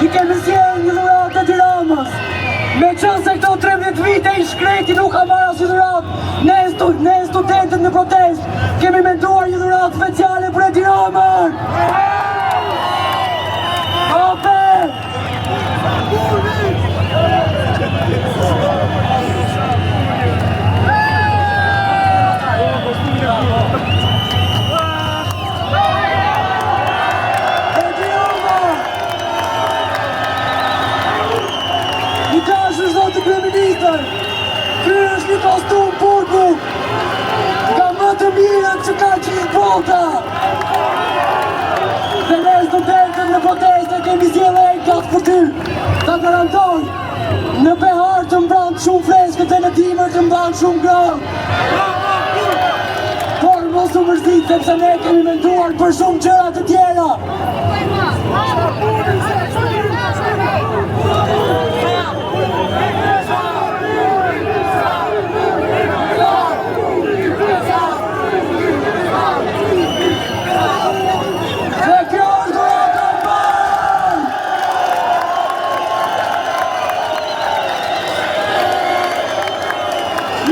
I kemi sjellë një dhuratë Edi Ramës. Meqenëse këto 13 vite i shkreti nuk ka marrë asnjë dhuratë, ne, stu, ne studentët në protestë kemi menduar një dhuratë speciale për Edi Ramën. Ope! Edi Rama! I dashur zoti kryeministër, ky është një kostum burgu nga më të mirët që ka gjithë bota. Dhe ne studentët në protestë kemi sjellë enkas për ty. Ta garantoj, në behar të mban shumë freskët dhe në dimër të mban shumë ngrohtë. Por mos u mërzit sepse ne kemi menduar për shumë gjëra të tjera. Dhe kjo është dhurata e parë!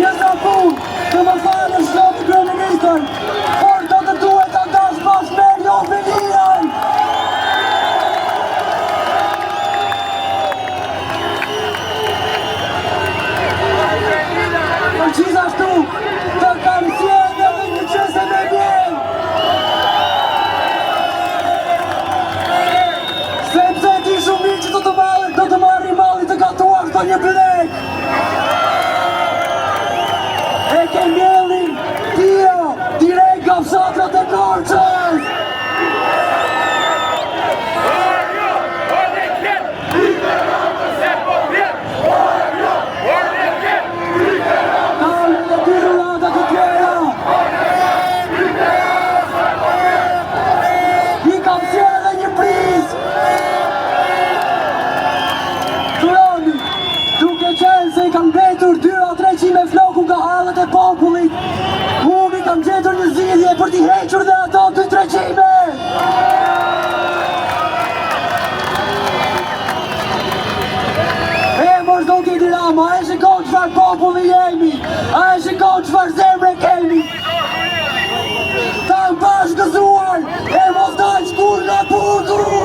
Një sapun, të më falësh zoti kryeministër, por do të duhet ta ndash bashkë me Erion Veliajn. Por gjithashtu, të kam sjellë edhe një qese me miell. Sepse e di shumë mirë që do të marrë, do të marrë malli të gatuash ndonjë byrek. E ke miellin, bio, direkt nga fshatrat e Korçës. Kam edhe dy dhurata të tjera. I kam sjellë edhe një prizë. Duroni, duke qenë se i kanë mbetur 2 a 3 qime floku nga hallet e popullit, unë i kam gjetur një zgjidhje për t'i hequr dhe ato 2-3 qime. E mor zoti Edi Rama, a e shikon çfarë populli jemi, a e shikon çfarë zemre kemi. Ta mbash gëzuar, e mos dalsh kurrë nga burgu.